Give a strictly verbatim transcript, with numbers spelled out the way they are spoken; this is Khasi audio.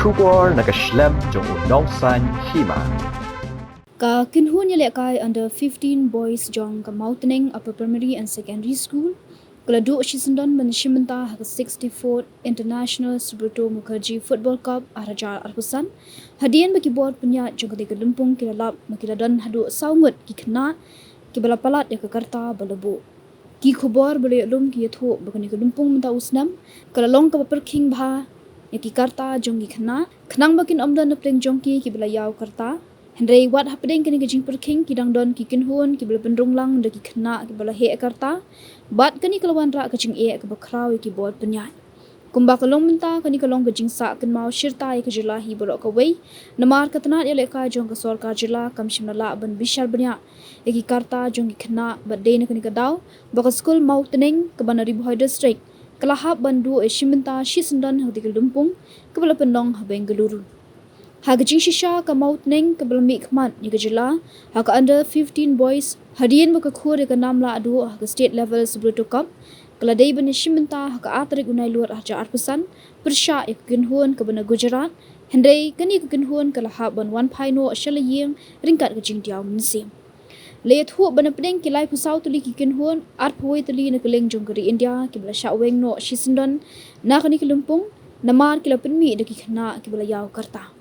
Khubor na ka shlem jong u Nongsaiñ Hima. Ka kynhun ïalehkai under fifteen boys jong ka Mawtneng Upper Primary and Secondary School ka la duh shisyndon ban shim bynta ha ka sixty-fourth International Subroto Mukherjee Football Cup ar hajar arphew san, hadien ba ki bor pynïaid jong katei ka lympung ki la lap ba ki la don haduh saw ngut ki khynnah kiba la palat ïa ka karta ba la buh. Ki khubor ba la ïoh lum ki ïathuh ba kane ka lympung mynta u snem ka la long kaba pyrkhing bha ïa ki karta jong ki khynnah, khnang ba kin ym don na pdeng jong ki kiba la ïaw karta. Hynrei wat hapdeng kane ka jingpyrkhing, ki dang don ki kynhun kiba la pynrung lang da ki khynnah kiba la heh karta, bad kane ka la wanrah ka jingeh kaba khraw ïa ki bor pynïaid. Kumba ka long mynta, kane ka long ka jingsah kynmaw shirta ïa ka jylla hi baroh kawei, namar ka tnat ïalehkai jong ka sorkar jylla kam shym la lah ban bishar bniah ïa ki karta jong ki khynnah, bad dei na kane ka daw ba ka skul Mawtneng kaba na Ri Bhoi District ka la hap ban duh ïa shimbynta shisyndon ha katei ka lympung kaba la pynlong ha Bengaluru. Ha ka jingshisha, ka Mawtneng kaba la mihkhmat ïa ka jylla ha ka under fifteen boys hadien ba ka khur ïa ka nam lah duh ha ka state level Subroto Cup ka la dei ban ïa shimbynta ha ka ar tarik u Nailur ar hajar arphew san pyrshah ïa ka kynhun kaba na Gujarat. Hynrei kane ka kynhun ka la hap ban wan phai noh sha la ïing ryngkat ka jingdiaw mynsiem. La ïathuh ba na pdeng ki laiphew saw tylli ki kynhun, arphew wei tylli na kylleng jong ka ri India kiba la shah weng noh shisyndon na kane ka lympung, namar ki la pynmih da ki khynnah kiba la ïaw karta.